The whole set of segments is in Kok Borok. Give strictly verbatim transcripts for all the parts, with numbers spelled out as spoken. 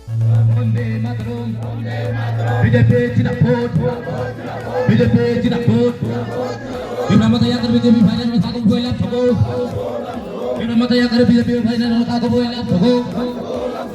B J P China vote. B J P China vote. Tipra Motha yakar B J P final ni thani boila thogo. Tipra Motha yakar B J P final ni thani boila thogo.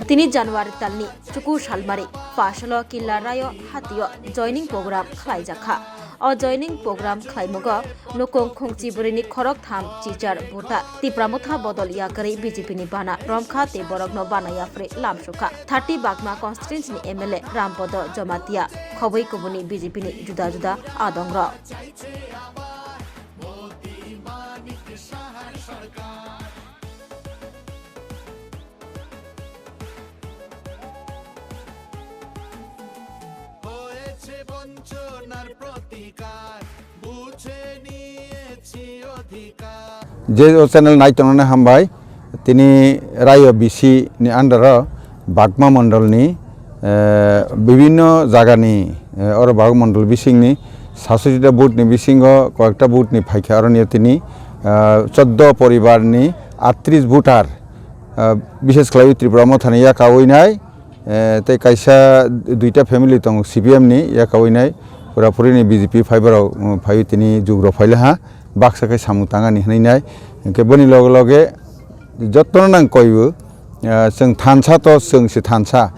Tini January talni chuku salmari, Pasalo Killa Rayo hatio joining program khlaijakha. O joining program khlaimogo nukung khungchi bwrwini khoroktham chichar buta Tipra Motha bodol yakarwi B J P ni bana romkha tei borokno bana yapharwi lamsukha. Thirty Bagma constituency ni M L A Rampodo Jamatia khobwi kubuni B J P ni juda juda adongrok. হয়েছে বঞ্চনার প্রতিকার, বুঝে নিয়েছি অধিকার। Je o channel nai tongnani hambai, tini Rayo B C ni under o Bagma mondol ni, eh, bibinno jaga ni, eh, oro Bagma mondol bising ni sasoiti ta booth ni bisingo koyekta booth ni phaikha, aro ni tini, eh, choddo poribar ni atris voter, eh, bishes khlaiwi Tripura Motha ni yakawi nai, eh, tei kaisa duita family tongo C P M ni yakawi nai, pura puri ni B J P phaibarok, um, phaiwi tini jugrok phaila ha, baksa khe samung tangani hwnwi nai. Hinkhe boni loge loge jotono nang koibo, eh, chwng thansa to chwng se thansa,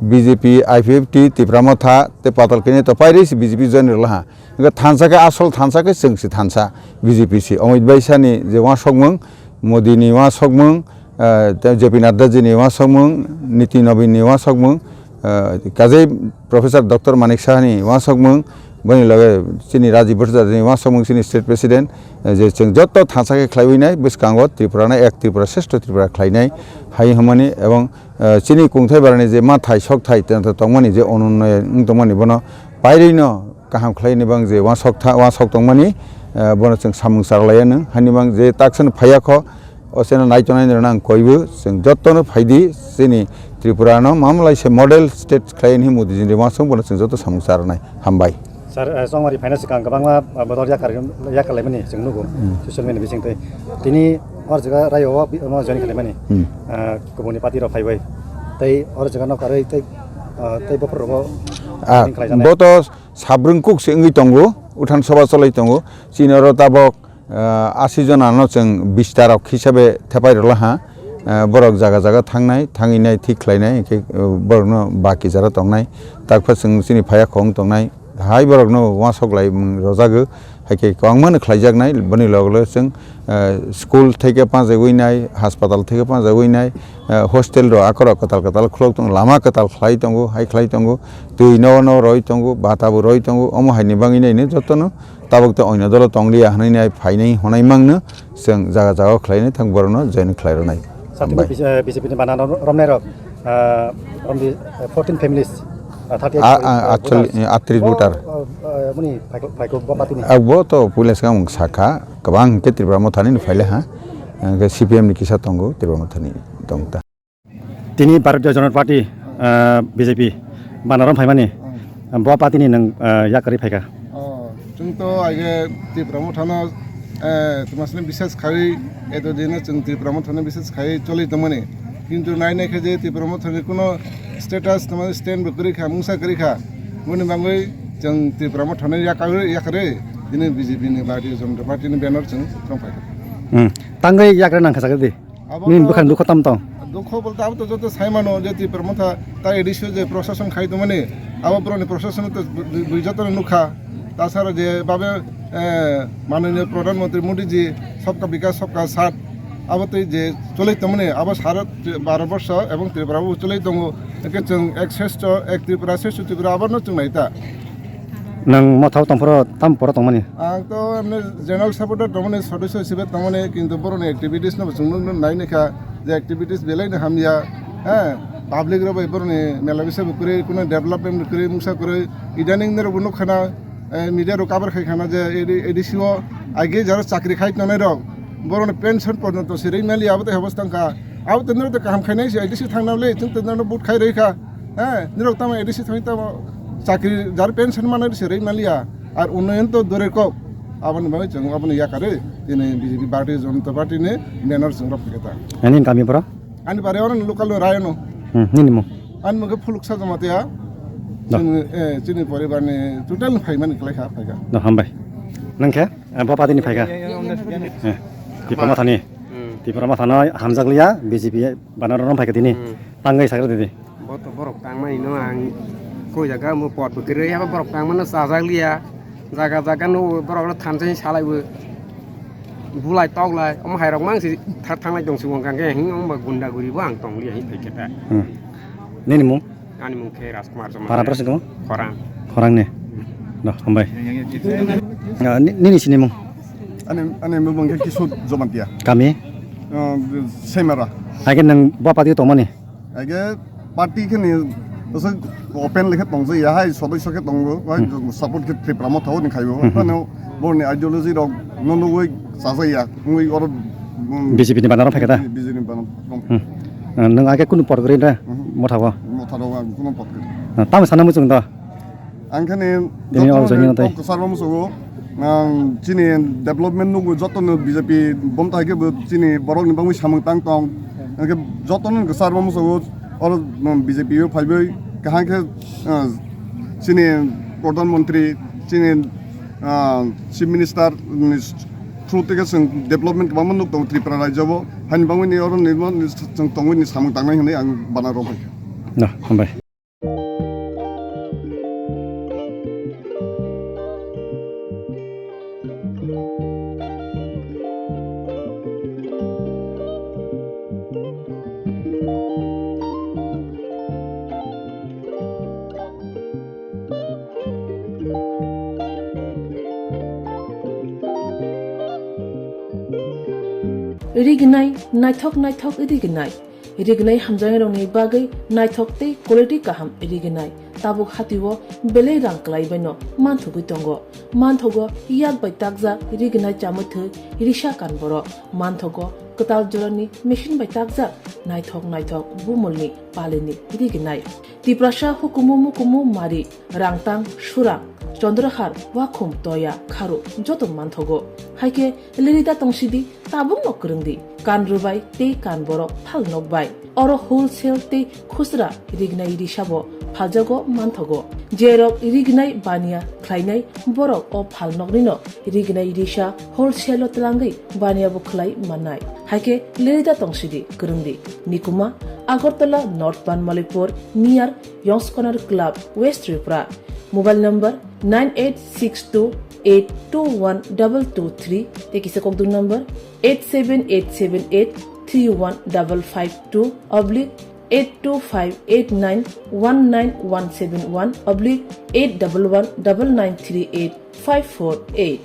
B J P, I P F T, Tipra Motha tei Patal Kanya to pairwi se B J P join rwla ha. Hinkhe thansa khe asol thansa khe chwng se thansa, B J P se. Omit Baisani je uansukmung, Modi ni uansukmung, eh, tei J P Nadda ji ni uansukmung, Niti Nobin ni uansukmung, eh, kajei Professor Doctor Manik Saha ni uansukmung, boni loge chini Rajiv Bhattacharya ni uansukmung chini state president, eh, je chwng joto thansa khe khlaiwi nai bwskango Tripura no ek Tripura, shrestho Tripura khlainai hai hwnmani, ebong, eh, chini kungthai barani je mathai sokthai tongmani, je onunnoyon wng tongmani, bono pairwi no kaham khlaini bang je uansuk tha-, uansuk tongmani, eh, bono chwng samung charlaiya nwng. Hani bang je taksa no phaiya kho, o channel nai tongnai rok no ang koibo, chwng joto no phaidi, chini Tripura no mamlai se model state khlai ni Modi ji ni uansuk bono chwng joto samung charnai. Hambai. Sir, eh, chongmari phaina swkang kwbangma, eh, bodol yakar, yakar laimani chwng nugo, hmm, social media bising twi. Tini or jaga Rayo o bi-, omo join khlaimani. Hmm. Eh, kubuni party rok phaibai. Tei or jaga no karwi tei, eh, tei bophor rogo, ah, join khlaijaknai. Bo to Sabrwng kuk se wngwi tongo, uthan soba cholai tongo. Chini oro tabok, ah, asi jona no chwng bista rok hisabe thepai rwla ha. Ah, borok jaga jaga thangnai, thangwi nai thik khlai nai, hinkhe, ah, borok no baki jora tongnai. Takpha chwng chini phaiya khong tongnai. Hai borok no uansuk lai, mm, rwjago. Hai khe kwbangma no khlaijaknai, boni loge loge chwng, eh, school theke pajagwi nai, haspatal theke pajagwi nai, eh, hostel rok akorok kwtal kwtal khulok tongo, lama kwtal khlai tongo, hai khlai tongo, twi nogo nogo roi tongo, bata bo roi tongo, omo hai ni bagwi nai no joto no tabuk tei oino dolo tong liya hwnwi nai phainai hwnai mang no chwng jaga jaga o khlai nai thang borok no join khlai rw nai. Satini. Hambai. B J P ni bana rom-, romnai rok, ah, romdi, ah, fourteen families, ah, thirty-eight, ah, ah, ah, actually, voters. Atris voter. Oh, oh, ah, muni phaiko, phaiko bo party ni. Ah, bo to puila swkang sakha, kwbang hwnkhe Tripura Mothani ni phaile ha, hwnkhe C P M ni kisa tongo, Tripura Mothani tong ta. Tini Bharatiya Janata Party, ah, B J P, bana rom phaimani, hmm, bo party ni nwng, ah, yakarwi phaikha. Oh, chwng to aige Tipra Mothano, eh, tmasni bises khai, eto dino chwng Tipra Mothano bises khai choli tongmani. Kintu nai nai khe je Tipra Mothani kuno status tma stand bo kwrwi kha, mungsa kwrwi kha. Boni bagwi chwng Tipra Mothano yakarwi, yakarwi dini B J P ni Bharatiya Janata Party ni banner chwng tong phai kha. Hmm. Tangwi yakra nang kha sakdi. Abo nini to bwkhani dukho tam tong? Dukho bolte abo to joto sai mano je Tipra Motha ta A D C o je proshashan khai tongmani, abo borokni proshashan to bui jotono nukha. Tasara je babe, eh, mananiya Pradhan Mantri Modi ji Sabka Vikas Sabka Saath abo tei je cholai tongmani, abo sara baro borsho ebong Tripura bo cholai tongo. Hwnkhe chwng ek shrestho, ek Tripura, shrestho Tripura abono chwng nai ta. Nwng Mothao tongphuru tamo poro tongmani? Ang to emni general supporter tongmani, sodosyo hisabe tongmani, kintu borokni activities no bo chwng nukna nai naikha je activities belai no hamya, he, public rok bai borokni mela bisa bo kwrwi, kuno development kwrwi, mungsa kwrwi, idaning norok bo nukha na, eh, media rok cover khai khana je A D C o age jaro chakri khai tongnai rok, borokni pension porjonto se rwi maliya, abo tei obostha wngkha. Abo tei norok tei kaham khainai se A D C thangna le, chwng tei norok vote khai rwi kha. He, norok tamo A D C thangwi tamo chakri jar pension manai se rwi maliya. Ar unnoyon to dure kok. Aboni bagwi chwng aboni yakarwi tini B J P Bharatiya Janata Party ni banner chwng rok phikha ta. Ani kami boro? Ani bari oro local no Rayono. Hmm, nini mo? Ani mungkhe Phuluksa Jamatia. No. Chini, eh, chini poribarni total phaimani kwlai kha, phaikha. No, hambai. Nang khe, eh, bo party ni phaikha? Eh, Tipra Motha ni. Hmm. Tipra Motha no hamjakliya, B J P banner rok phaikha tini. Hmm. Tangwi sakra didi. Bo to borok tangmani no ang koi jaga mo pot bo kwrwi, abo borok tangmano chajakliya. Jaga jaga no borok no thansa salai bo. Bulai toklai, omo hai rok mang si thar thanglai tong si wng kang khe, hing wng ba gunda guri bo ang tong liya, hing thai khe ta. Hmm. Nini mung? Ani mung khe Rajkumar Jamatia. Para prasing kamo? Khorang. Khorang ni. Doh, hambai. Ah, ni-, nini sini mung? Ani, ani mung khe Kishore Jamatia. Kami? Ah, Semara. Hai khe nang bo party tongmani? Age party khe ni open lekhe tongja ya, hai sodosyo khe tongo, hai Hmm. support khe Tipra Motha ni khaibo. Hmm, hmm. Ano borni ideology rok no nugwi chajakya, wngwi oro, um, B J P ni banner rok phaikha da? B J P ni banner rok. Hmm. Ah, nwng age kunu pot kwrwi da? Hmm. Motha o? Motha rok ang kunu pot kwrwi. Ah, tamo sana muchung da? Ang khe ni Tini jotono o joining ni tai. Kok kwchar bo muchungo. Ang chini development nugwi jotono B J P bomta hai khe bo chini borok ni bangwi samung tang tong. Ang khe jotono kwchar bo muchungo oro, um, B J P o phaiwi kaham khe, uh, chini Pradhan Mantri, chini, uh, Chief Minister ni through tei khe chwng development kwbangma nuk tongo Tripura rajyo bo. Haini bangwi ni oro nirmon ni chwng tongwi ni samung tangnai hwnwi ang bana rw phaikha. No, hambai. Rignai, naithok naithok rignai. Rignai hamjaknairokni bagwi naithok tei quality kaham rignai. Tabuk hatio belai rang kwlaibaino manthogwi tongo. Manthogo yak bai takjak rignai chamwi thwi risa kan borok. Manthogo kwtal jorani machine bai takjak naithok naithok bumulni palini rignai. Tiprasa hukumu mukumu mari, rangtang, surang, chondrahar, wakhum, toya, kharu joto manthogo. Haikhe lirida tongsidi, tabukno kwrwngdi, kan rwbai tei kan borok phal nokbai. Oro wholesale tei khusra rignai risabo phaljago manthogo. Jerok rignai baniya khlainai borok o phalnoknino rignai risa wholesale-o twlangwi baniya bo khlai mannai. Haikhe lirida tongsidi kwrwngdi. Nikuma, Agartala North Banmalipur, near Yong's Corner Club, West Tripura. Mobile number nine eight six two eight two one double two three tei kisa kokdung number eight seven eight seven eight three one double five two oblique eight two five eight nine one nine one seven one oblique eight double one double nine three eight five four eight.